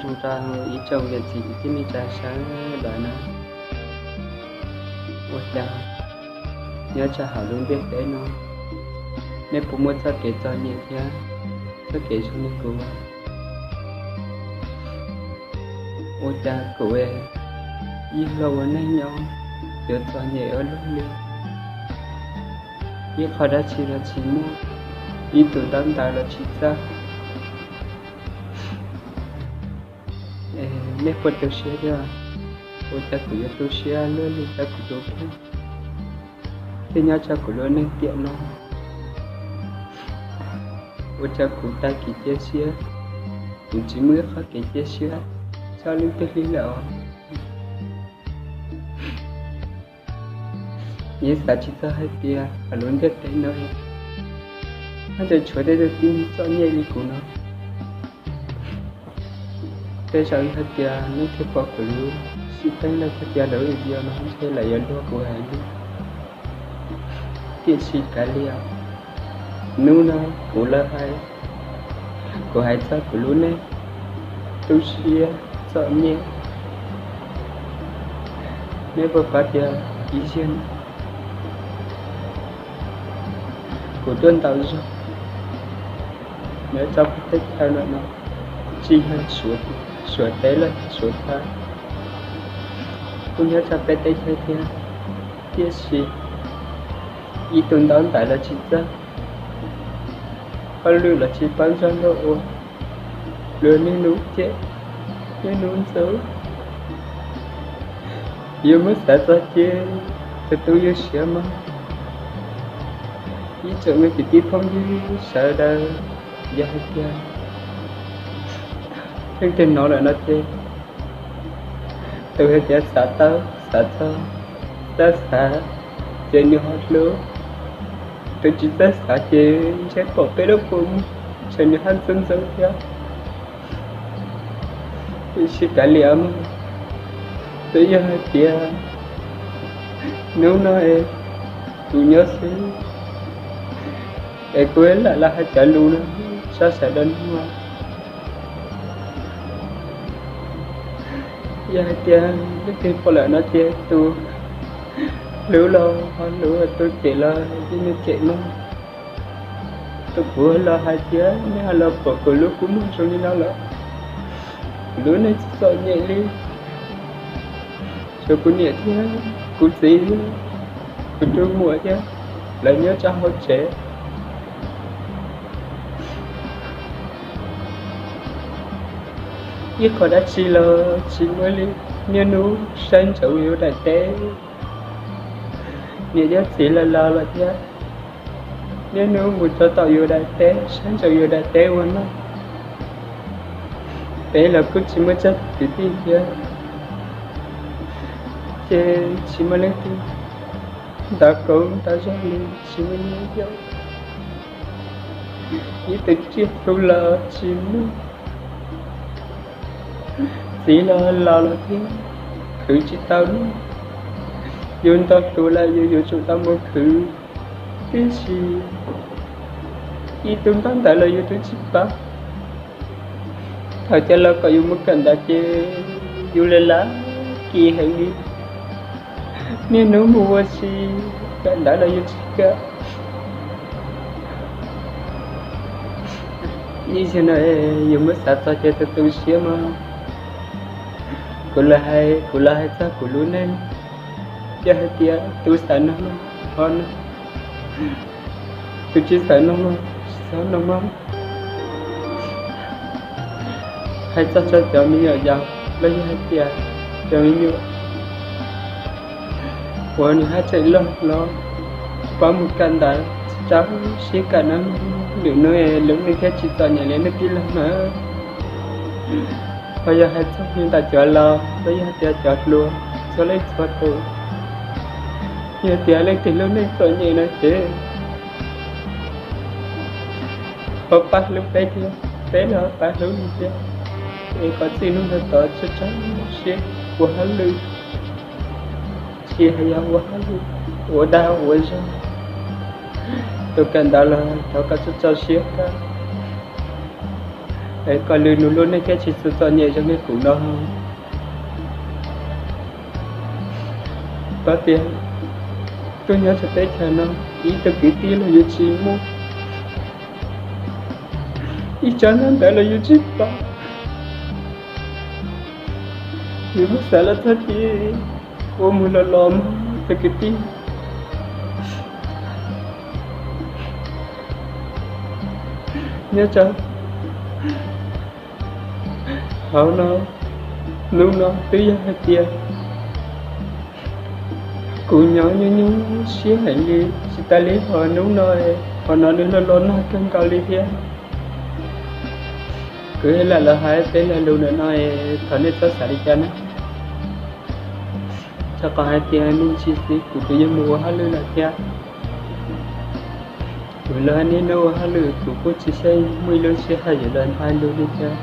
Zoo rau ib tsoom niam txiv kwv tij neej tsa sawv daws na, ua cas nyob rau hauv lub ntiaj teb no, nej puas muaj txoj kev txom nyem thiab txoj kev zoo li kuv? Ua cas kuv yug los ua neeg nyob yuav txom nyem ua luaj li, ib qho dab tsi los tsis muaj, ib tug ntaub ntawv los tsis txawj. Nej puas tu siab thiab? Ua cas kuv yuav tu siab luaj li rau kuv tus kheej thiab nyob rau kuv lub neej tiam no? Ua rau kuv tag kev cia siab, kuv tsis muaj ib qho kev cia siab txog leej twg li lawm os. Yeej xav tsis txog hais tias hauv lub ntiaj teb no, nyob ntawm tshuav tej tug tib neeg txom nyem li kuv no. Tej zaum yog hais tias nej thiaj pom kuv lub sib teej los yog tias lub video no ntshe lawv yuav luag kuv heev li. Tiam sis kav liam, hnub no kuv los hais, kuv hais txog kuv lub neej tu siab txom nyem. Nej puas paub tias ib zaug kuv tuaj ntaus zog nyob rau peb teb chaws no no, tsis yog Suav teb los Suav teb, kuj nyob rau peb teb chaws thiab, tiam sis ib tug ntaub ntawv los tsis txawj, hauj lwm los tsis paub nrog luag ua, luag niaj hnub cem niaj hnub ntxub. Yuav muab xav txog ces tus tu yus siab mog. Ib tsoom me kwv tij phooj ywg sawv daws, yog hais tias leej twg hnov lawm no ces tus hais tias xav tau, xav txog, txawj xav ces nws ho hlub, tus tsis txawj xav ces ntshe pom peb lub kua muag ces nws ho ntxub ntxub thiab. Tiam sis kav liam mog, twb yog hais tias hnub no es kuv nyob xwb es kuv lam los hais cov lus no rau sawv daws mloog. Yog hais tias leej twg pom lawm no ces tus hlub los ho hlub, tus cem los yeej cem mog. Tus kuv los hais tias nej ho los pom kuv lub kua muag zoo li no lawm, kuv lub neej txom nyem li. Tshuav kuv niam thiab kuv txiv, kuv tus muam thiab lawv nyob rau hauv tsev. Ib qho dab tsi los tsis muaj li, niaj hnub saib ntsoov yuav daim teb. Niam thiab txiv los laus lawm thiab, niaj hnub mus rau tom yus daim teb, saib ntsoov yus daim teb ua noj. Peb los kuj tsis muaj txoj kwv tij thiab, ces tsis muaj leej twg ntawv kaus ntawv zog li, tsis muaj nyiaj yau. Ib tug tsiaj txhu los tsis muaj. Txiv los laus lawm thiab, khwv tsis tau li. Yus nto hluas lawm yus yuav tsum tau mus khwv, tiam sis ib tug ntaub ntawv los yus twb tsis paub. Thaum cov laus kom yus mus kawm ntawv ces yus li laj kis heev li, niaj hnub mus ua si, kawm ntawv los yus tsis kawm. Ib zaug no yus muab xav txog ces tus tu siab mog. Kuv los hais, kuv los hais txog kuv lub neej, yog hais tias tus xav mloog mloog, ho mloog, tus tsis xav mloog mloog, tsis txhob mloog mog. Hais txog rau cov me nyuam yaus los yog hais tias cov me nyuam uas nws haj tseem loj los pab mus kawm ntawv, rau siab kawm no, lwm hnub lub neej thiaj tsis txom nyem li nej tij laug na. Ho yog hais txog li ntawm cov laus los yog tias cov hluas txhua leej txhua tus, yog tias leej twg lub neej txom nyem no ces ho pab hlub peb thiab, peb los pab hlub nws thiab, es kom txij hnub no tod tso siab ua hauj lwm, tsis hais yog ua hauj lwm, ua dag ua zog, tus kawm ntawv los thov kom tso siab kawm. Es kom lwm nus lub neej thiaj tsis txom nyem zoo li kuv no. Paub tias tuaj nyob rau teb chaws no, ib tug kwv tij los yus tsis muaj, ib tsob ntawv los yus tsis paub. Yus muab xav los txog ces ua mus los los mog cov kwv tij. Nyob rau hauv no, hnub no twb yog hais tias kuv nyob nyuaj nyuaj siab heev li, tsis tas li hos hnub no, hos no nws los los nag kawg nkaus li thiab. Kuv lam los hais peb lo lus ntawm no, thov nej txhob xav li cas na. Rau qhov hais tias me ntsis xwb kuv twb yuav mus ua hauj lwm lawm thiab. Kuv los niaj hnub ua hauj lwm, kuv kuj tsis xav muaj ib lub sij hawm yuav los ntxhais lus li cas.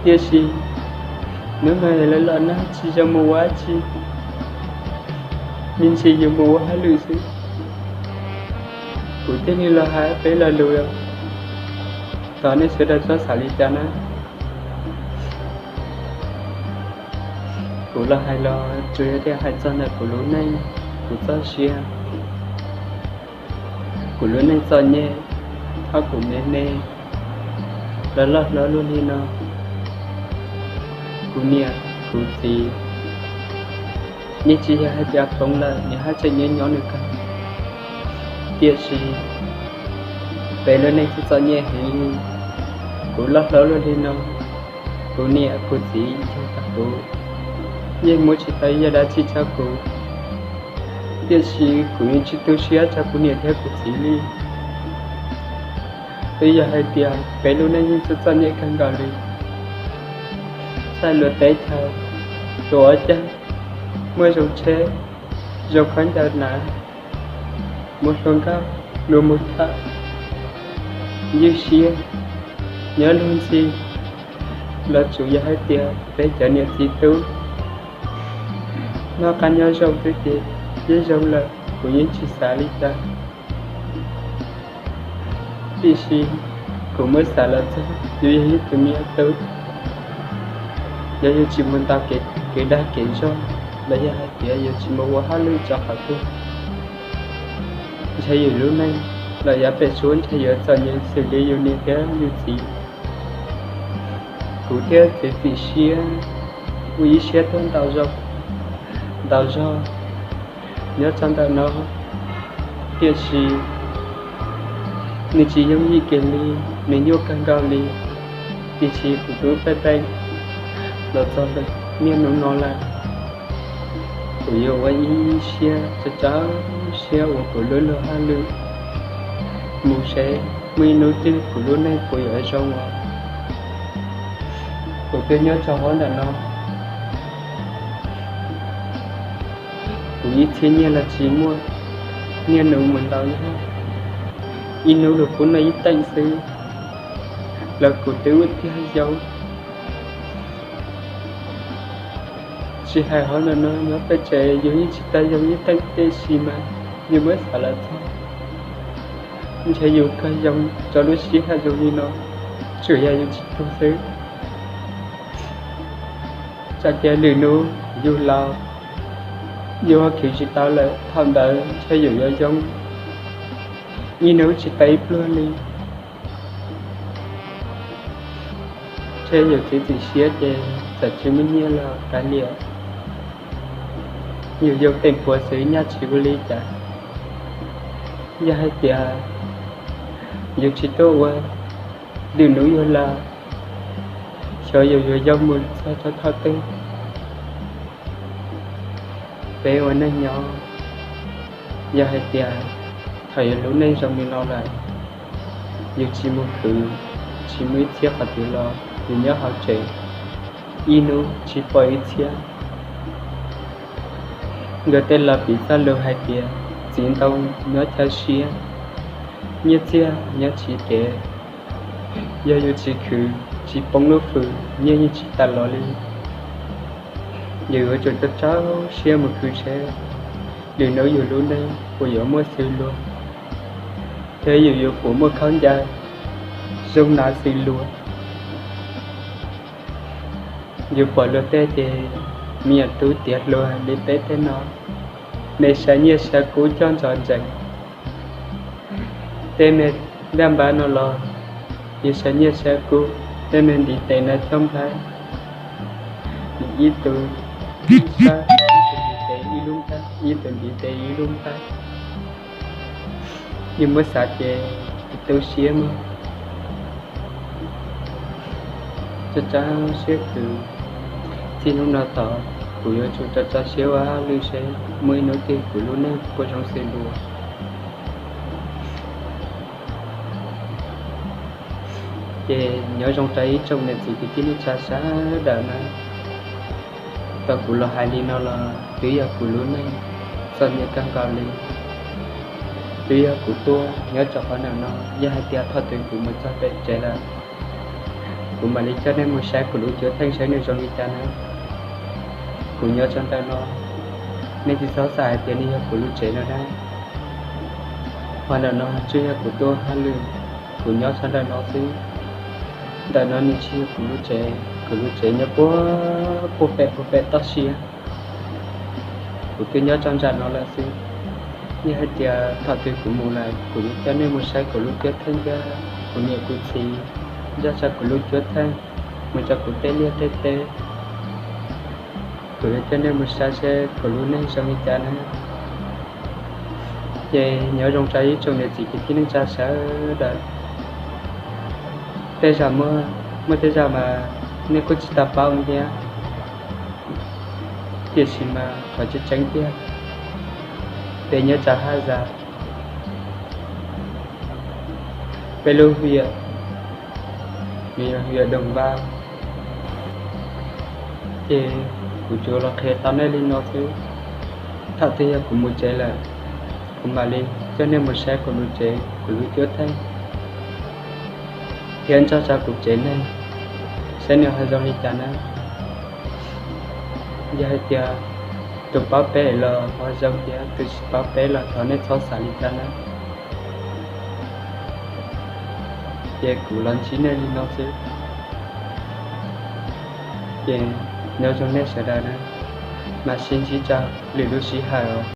Tiam sis hnub no los los nag tsis zoo mus ua dab tsi, me ntsis yuav mus ua hauj lwm xwb. Kuv thiaj li los hais peb lo lus, thov nej sawv daws txhob xav li cas na. Kuv los hais los tsuas yog tias hais txog ntawm kuv lub neej, kuv txoj sia, kuv lub neej txom nyem, thaum kuv me me los loj hlob luaj li no, kuv niam kuv txiv yeej tsis yog hais tias poob lawm, nws haj tseem nyob nyob nws kawg. Tiam sis peb lub neej txom txom nyem heev li. Kuv loj hlob luaj li no, kuv niam kuv txiv yug tag kuv, yeej muab tsis tau ib yam dab tsi rau kuv. Tiam sis kuv yeej tsis tu siab rau kuv niam thiab kuv txiv li. Twb yog hais tias peb lub neej yeej txom txom nyem kawg nkaus li. Txawm luag teb chaws, luag ua cas, muaj zoo tsheb, zoo khaub ncaws hnav, muaj hluas nkauj, luag mus tham, ywj siab, nyob luag ntxhi, los tsuas yog hais tias peb cov niam txiv tub noj qab nyob zoo xwb ces yeej zoo lawm, kuv yeej tsis xav li cas. Tiam sis kuv muab xav los txog yus yog ib tug me tub, yog yus tsis mus ntaus kev dag kev zog, los yog hais tias yus tsis mus ua hauj lwm rau qhov twg, ntshe yus lub neej los yav pem suab ntshe yuav txom nyem xws li yus niam thiab yus txiv. Kuv thiaj txiav txim siab ua ib siab tuaj ntaus zog, ntaus zog nyob rau ntawm no. Tiam sis nws tsis yooj yim kiag li, nws nyuaj kawg nkaus li. Tiam sis kuv twb pheej pheej los txog niaj hnub no lawm. Kuv yuav ua ib siab rau rau siab ua kuv lub luag hauj lwm mus seb muaj ib hnub twg kuv lub neej puas yuav zoo os. Kuv twb nyob rau hauv ntawm no, kuv ib txhiab nyiaj los tsis muaj, niaj hnub mus ntaus zog, ib hnub luag pub noj ib teem xwb los kuv twb ua tiag zoo. Tsis hais hauv ntawm no, nyob pem tsev yus yeej tsis tau zoo ib teem, tiam sis mas yus muab xav los txog, ntshe yus kawg zoo rau lub sij hawm zoo li no tsuas yog yus tsis tuag xwb. Tsam tias lwm hnub yus laus, yus ho khwv tsis tau lawm, thaum ntawd ntshe yus yuav zoo ib hnub tsis tau ib pluag li. Ntshe yus txiav txim siab ces txawm tsis muaj nyiaj los kav liam, yus yog teem puav xwb nyaj tsis ua li cas. Yog hais tias yus tsis tuaj ua, lwm hnub yus laus, xyov yus yuav yog mus txog rau thaum twg. Peb ua neej nyob, yog hais tias thaum yus lub neej zoo li no lawm, yus tsis mus khwv, tsis muaj ib txhiab qhov twg los, yus nyob hauv tsev, ib hnub tsis pom ib txhiab. Nkawd tej laus piv txoj lus hais tias txiv ntoo nyob chaw siab, nyiaj txiag nyob tsis kev. Yog yus tsis khwv, tsis poob lub hws, nyiaj yeej tsis tas los li. Yus yuav tsum rau rau siab mus khwv seb lwm hnub yus lub neej puas yuav muaj xws luag, thiab yus yuav puas muaj khaub ncaws zoo hnav xws luag. Yus pom luag tej ces me nyuam tub tiav hluas li peb tej no, me sawv nyiaj sawv kub coj ntxov ntsees. Tej me ntaj npab no los yus sawv nyiaj sawv kub, tej me ntiv tes no coj nplhaib, ib tug sab, ib tug ntiv tes ib lub nplhaib, ib tug ntiv tes ib lub nplhaib. Yus muab xav ces tu siab mog. Tso tso siab kws txij hnub no tod kuv yuav tsum tso tso siab ua hauj lwm seb muaj ib hnub twg kuv lub neej puas zoo xws dua. Ces nyob zoo rau ib tsoom niam txiv kwv tij neej tsa sawv daws na, tau kuv los hais li no los twb yog kuv lub neej txom nyem kawg nkaus li. Twb yog kuv tuaj nyob rau qhov ntawm no, yog hais tias thaum twg kuv mus txog pem tsev lawm, kuv mam li coj nej mus saib kuv lub cuab theej saib nws zoo li cas na. Kuv nyob rau ntawm no, nej tsis txhob xav hais tias nws yog kuv lub tsev no na. Qhov ntawm no tsuas yog kuv tuaj hauj lwm, kuv nyob rau ntawm no xwb. Ntawm no nws tsis yog kuv lub tsev, kuv lub tsev nyob puag puag pem puag pem toj siab. Kuv twb nyob rau nram no lawm xwb. Yog hais tias thaum twg kuv mus lawm, kuv yuav coj nej mus saib kuv lub cuab theej thiab kuv niam kuv txiv nrog rau kuv lub cuab theej, mus rau kuv tej liaj tej teb. Kuv yuav coj nej mus saib seb kuv lub neej zoo li cas na. Ces nyob zoo rau ib tsoom niam txiv kwv tij neej tsa sawv daws. Tej zaum muaj, muaj tej zaum mas nej kuj tsis tau paub thiab, tiam sis mas qhov tseeb tseeb tiag, peb nyob rau Haj Zas, peb lub hwm, nws yog hwm Doos Vaj. Ces kuv tsuas los qhia tau nej li no xwb. Thaum twg yog kuv mus tsev lawm, kuv mam li coj nej mus saib kuv lub tsev, kuv lub cuab theej, thiab nrog rau kuv tsev neeg, saib nws ho zoo li cas na. Yog hais tias tus paub peb los ho zoo thiab, tus tsis paub peb los thov nej txhob xav li cas na. Ces kuv los ntsib nej li no xwb. Ces nyob zoo nej sawv daws na, mam sib ntsib rau lwm lub sij hawm os.